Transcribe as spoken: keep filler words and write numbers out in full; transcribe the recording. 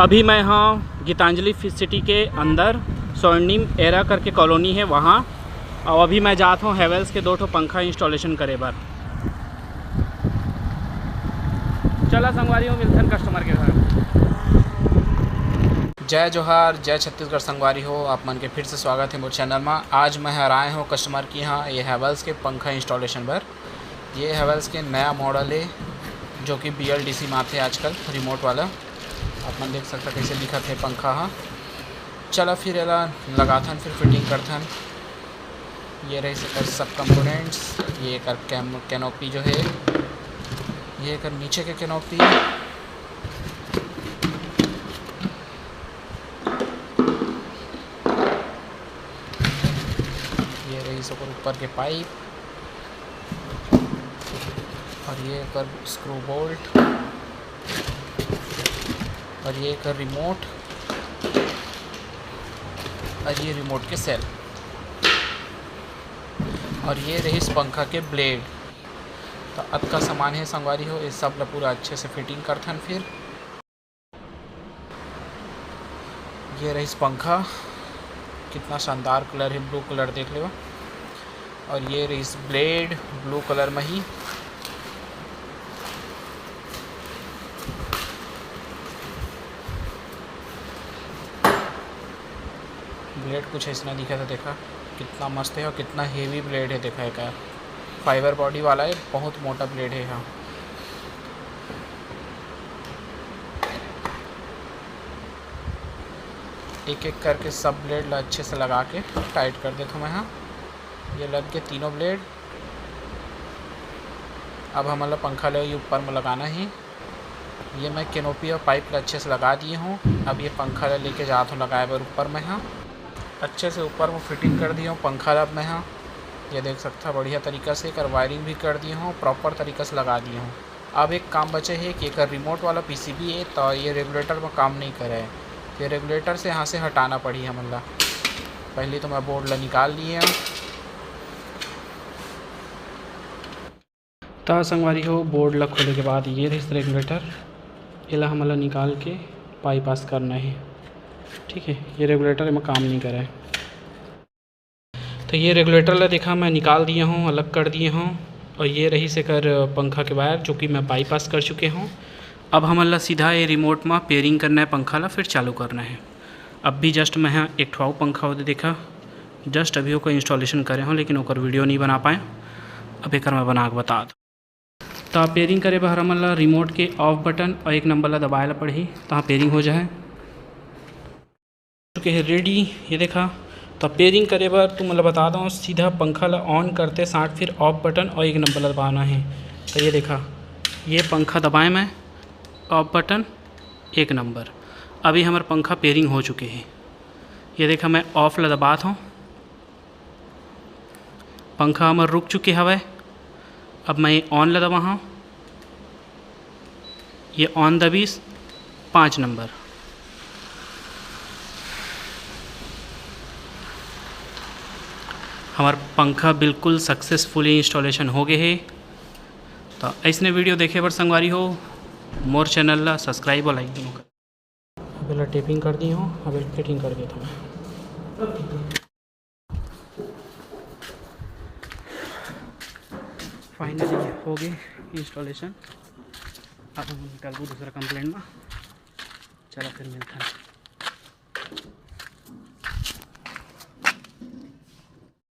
अभी मैं हँव गीतांजलि फिश सिटी के अंदर, स्वर्णिम एरा करके कॉलोनी हे वहाँ। अउ अभी मैं जात हँव Havells के दो ठो पंखा इंस्टॉलेशन करे बर। चला संगवारी हो, मिलथन कस्टमर के घर। जय जोहार, जय छत्तीसगढ़ संगवारी हो, आप मन के फिर से स्वागत हे मोर चैनल मा। आज मैं हर आए हँव कस्टमर के यहाँ, ये Havells के पंखा इंस्टॉलेशन बर। ये Havells के नया मॉडल हे, जो कि B L D C म आथे आजकल, रिमोट वाला। आप मन देख सकता कैसे दिखत हे पंखा ह। चला फिर एला लगाथन, फिर फिटिंग करथन। ये रहिस एकर सब कंपोनेंट्स, ये एकर कैम-, कैनोपी जो हे, ये एकर नीचे के कैनोपी, ये रहिस ओकर ऊपर के पाइप, और ये एकर स्क्रू बोल्ट, और ये एकर रिमोट, और ये रिमोट के सेल, और ये रहिस पंखा के ब्लेड। तो अतका सामान हे संगवारी हो, ये सब ला पूरा अच्छे से फिटिंग करथन फिर। ये रहिस पंखा, कितना शानदार कलर हे, ब्लू कलर देख लेवा। और ये रहिस ब्लेड, ब्लू कलर में ही। ब्लेड कुछ ऐसना दिखत हे, देखा कितना मस्त हे और कितना हेवी ब्लेड हे। देखा, एक फाइबर बॉडी वाला हे, बहुत मोटा ब्लेड हे। हाँ, एक एक करके सब ब्लेड ला अच्छे से लगा के टाइट कर देथों मैं। हाँ, ये लग गे तीनों ब्लेड। अब हमन ला पंखा ले ये ऊपर में लगाना हे। ये मैं कैनोपी और पाइप ला अच्छे से लगा दिए हँव। अब ये पंखा ला लेके जात हँव लगाए बर ऊपर में। हाँ, अच्छे से ऊपर में फिटिंग कर दिए हँव पंखा ला अब मैं। हाँ, ये देख सकता बढ़िया तरीका से एकर वायरिंग भी कर दिए हँव, प्रॉपर तरीका से लगा दिए हँव। अब एक काम बचे हे कि एकर रिमोट वाला P C B हे, तो ये रेगुलेटर में काम नहीं करे। ये रेगुलेटर से यहाँ से हटाना पड़ी हमन ला। पहले तो मैं बोर्ड ला निकाल लिए हँव। त संगवारी हो, बोर्ड ला खोले के बाद ये रहिस रेगुलेटर, एला हमन ला निकाल के बाईपास करना हे। ठीक है, ये रेगुलेटर एमा काम नहीं करे। तो ये रेगुलेटर ला देखा, मैं निकाल दिए हँव, अलग कर दिए हँव। और ये रहिस एकर पंखा के वायर, जो कि मैं बाईपास कर चुके हँव। अब हमन ला सीधा ये रिमोट मा पेयरिंग करना हे पंखा ला, फिर चालू करना हे। अब भी जस्ट मैं ह एक ठो अउ पंखा होते देखा, जस्ट अभी ओकर इंस्टॉलेशन करे हँव, लेकिन ओकर वीडियो नहीं बना पाए। अब एकर मैं बना के बता दूँ। त पेयरिंग करे बर हमन ला रिमोट के ऑफ बटन और एक नंबर ला दबाए ला पड़ही, तहाँ पेयरिंग हो जाए। चुके हे रेडी, ये देखा। तो पेयरिंग करे बर तुमन ला बता दो, सीधा पंखा ला ऑन करते साथ फिर ऑफ बटन और एक नंबर ला दबाना है। तो ये देखा, ये पंखा दबाए मैं, ऑफ बटन, एक नंबर। अभी हमर पंखा पेयरिंग हो चुके हे। ये देखा, मैं ऑफ ला दबात हूँ, पंखा हमर रुक चुके हवय। अब मैं ऑन ला दबाहूँ, ये ऑन दबीस, पाँच नंबर। हमर पंखा बिल्कुल सक्सेसफुली इंस्टॉलेशन हो गए हे। तो ऐसने वीडियो देखे बर संगवारी हो, मोर चैनल ला सब्सक्राइब और लाइक दोनों कर। अब एला टेपिंग कर दी हूँ, अब एला फिटिंग कर देता हूँ। फाइनली हो गए इंस्टॉलेशन। अब हम निकलबो दूसरा कंप्लेंट में। चला फिर मिलता है।